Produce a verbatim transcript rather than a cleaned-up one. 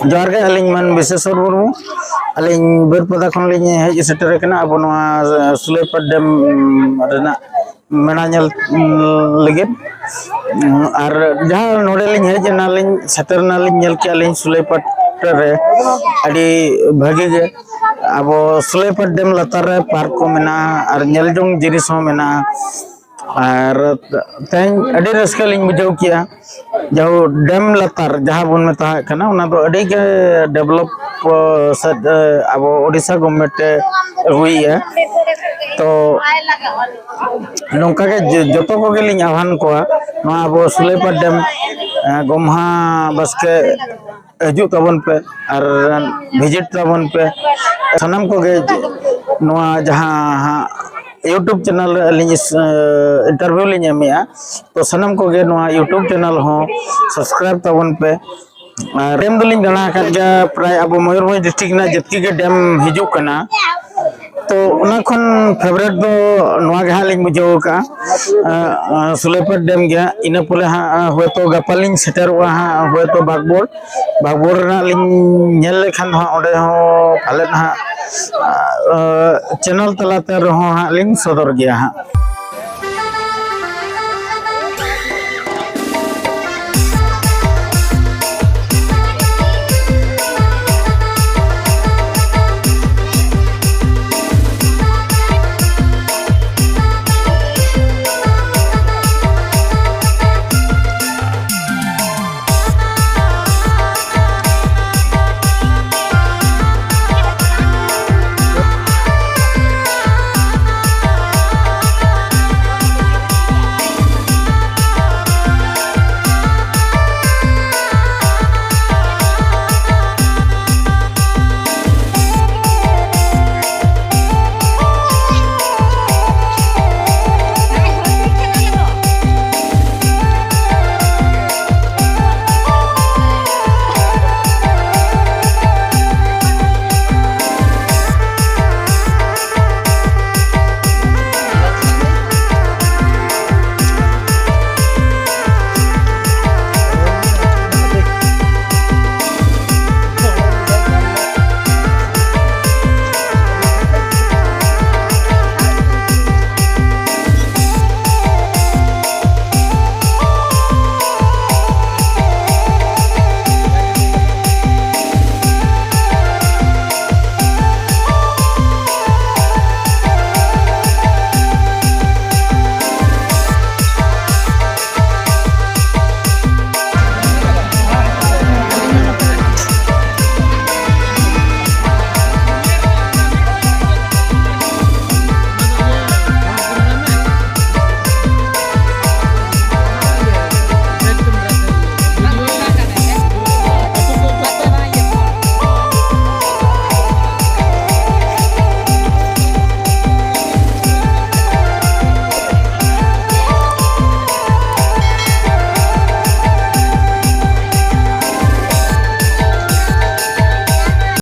ᱡᱚᱦᱟᱨ ᱜᱮ, ᱟᱹᱞᱤᱧ ᱢᱟᱱ ᱵᱤᱥᱮᱥᱚᱨ ᱢᱩᱨᱢᱩ᱾ ᱟᱹᱞᱤᱧ ᱵᱟᱹᱨᱯᱟᱫᱟ ᱠᱷᱚᱱ ᱞᱤᱧ ᱦᱮᱡ ᱥᱮᱴᱮᱨ ᱟᱠᱟᱱᱟ ᱟᱵᱚ ᱱᱚᱣᱟ ᱥᱩᱞᱟᱹᱭᱯᱟᱲ ᱰᱮᱢ ᱨᱮᱱᱟᱜ ᱢᱮᱞᱟ ᱧᱮᱞ, ᱩᱸ, ᱞᱟᱹᱜᱤᱫ᱾ ᱩᱸ, ᱟᱨ ᱡᱟᱦᱟᱸ ᱱᱚᱰᱮ ᱞᱤᱧ ᱦᱮᱡ ᱮᱱᱟᱞᱤᱧ, ᱥᱮᱴᱮᱨ ᱮᱱᱟᱞᱤᱧ, ᱧᱮᱞ ᱠᱮᱜᱼᱟ ᱞᱤᱧ ᱥᱩᱞᱟᱹᱭᱯᱟᱲ ᱨᱮ ᱟᱹᱰᱤ ᱵᱷᱟᱹᱜᱤ ᱜᱮ ᱟᱵᱚ ᱥᱩᱞᱟᱹᱭᱯᱟᱲ ᱰᱮᱢ ᱞᱟᱛᱟᱨ ᱨᱮ ᱯᱟᱨᱠ ᱠᱚ ᱢᱮᱱᱟᱜᱼᱟ ᱟᱨ ᱧᱮᱞ ᱡᱚᱝ ᱡᱤᱱᱤᱥ ᱦᱚᱸ ᱢᱮᱱᱟᱜᱼᱟ᱾ ᱟᱨ ᱛᱮᱦᱮᱧ ᱟᱹᱰᱤ ᱨᱟᱹᱥᱠᱟᱹ ᱞᱤᱧ ᱵᱩᱡᱷᱟᱹᱣ ᱠᱮᱜᱼᱟ᱾ ᱡᱟᱦᱳ, ᱰᱮᱢ ᱞᱟᱛᱟᱨ ᱡᱟᱦᱟᱸ ᱵᱚᱱ ᱢᱮᱛᱟᱜ ᱠᱟᱱᱟ, ᱚᱱᱟ ᱫᱚ ᱟᱹᱰᱤ ᱜᱮ ᱰᱮᱵᱷᱞᱚᱯ ᱥᱮᱫ, ᱮ, ᱟᱵᱚ ᱳᱰᱤᱥᱟ ᱜᱚᱵᱷᱢᱮᱱᱴ ᱮ ᱟᱹᱜᱩᱭᱮᱜᱼᱟ᱾ ᱛᱚ ᱱᱚᱝᱠᱟ ᱜᱮ ᱡᱚ-, ᱡᱚᱛᱚ ᱠᱚᱜᱮ ᱞᱤᱧ ᱟᱦᱣᱟᱱ ᱠᱚᱣᱟ, ᱱᱚᱣᱟ ᱟᱵᱚ ᱥᱩᱞᱟᱹᱭᱯᱟᱲ ᱰᱮᱢ, ᱮ, ᱜᱚᱢᱦᱟ ᱵᱟᱥᱠᱮ ᱦᱤᱡᱩᱜ ᱛᱟᱵᱚᱱ ᱯᱮ ᱟᱨ ᱵᱷᱤᱡᱤᱴ ᱛᱟᱵᱚᱱ ᱯᱮ᱾ ᱥᱟᱱᱟᱢ ᱠᱚᱜᱮ ᱱᱚᱣᱟ ᱡᱟᱦᱟᱸ ᱦᱟᱸᱜ YouTube ᱪᱮᱱᱮᱞ ᱨᱮ ᱟᱹᱞᱤᱧ ᱤᱥ-, ᱤᱱᱴᱟᱨᱵᱷᱤᱭᱩ ᱞᱤᱧ ᱮᱢᱮᱜᱼᱟ, ᱛᱚ ᱥᱟᱱᱟᱢ ᱠᱚᱜᱮ ᱱᱚᱣᱟ YouTube ᱪᱮᱱᱮᱞ ᱦᱚᱸ ᱥᱟᱵᱥᱠᱨᱟᱭᱤᱵ ᱛᱟᱵᱚᱱ ᱯᱮ᱾ ᱟᱨ ᱰᱮᱢ ᱫᱚᱞᱤᱧ ᱫᱟᱬᱟ ᱟᱠᱟᱫ ᱜᱮᱭᱟ, ᱯᱨᱟᱭ ᱟᱵᱚ ᱢᱚᱭᱩᱨᱵᱷᱚᱸᱡᱽ ᱰᱤᱥᱴᱨᱤᱠᱴ ᱨᱮᱱᱟᱜ ᱡᱮᱛᱠᱤ ᱜᱮ ᱰᱮᱢ ᱦᱤᱡᱩᱜ ᱠᱟᱱᱟ, ᱛᱚ ᱚᱱᱟ ᱠᱷᱚᱱ ᱯᱷᱮᱵᱟᱨᱮᱴ ᱫᱚ ᱱᱚᱣᱟ ᱜᱮ ᱦᱟᱸᱜ ᱞᱤᱧ ᱵᱩᱡᱷᱟᱹᱣ ᱟᱠᱟᱫᱼᱟ, ᱟᱸ, ᱟᱸ, ᱥᱩᱞᱟᱹᱭᱯᱟᱲ ᱰᱮᱢ ᱜᱮ ᱦᱟᱸᱜ᱾ ᱤᱱᱟᱹ ᱯᱚᱨᱮ ᱦᱟᱸᱜ, ᱟᱸ, ᱦᱚᱭᱛᱳ ᱜᱟᱯᱟ ᱞᱤᱧ ᱥᱮᱴᱮᱨᱚᱜᱼᱟ ᱦᱟᱸᱜ, ᱦᱚᱭᱛᱳ ᱵᱟᱜᱽᱵᱚᱲ, ᱵᱟᱜᱽᱵᱚᱲ ᱨᱮᱱᱟᱜ ᱞᱤᱧ ᱧᱮᱞ ᱞᱮᱠᱷᱟᱱ ᱫᱚ ᱦᱟᱸᱜ, ᱚᱸᱰᱮ ᱦᱚᱸ ᱯᱟᱞᱮᱫ ᱦᱟᱸᱜ, ᱟᱸ, ᱪᱮᱱᱮᱞ ᱛᱟᱞᱟᱛᱮ ᱨᱮᱦᱚᱸ ᱦᱟᱸᱜ ᱞᱤᱧ ᱥᱚᱫᱚᱨ ᱜᱮᱭᱟ ᱦᱟᱸᱜ᱾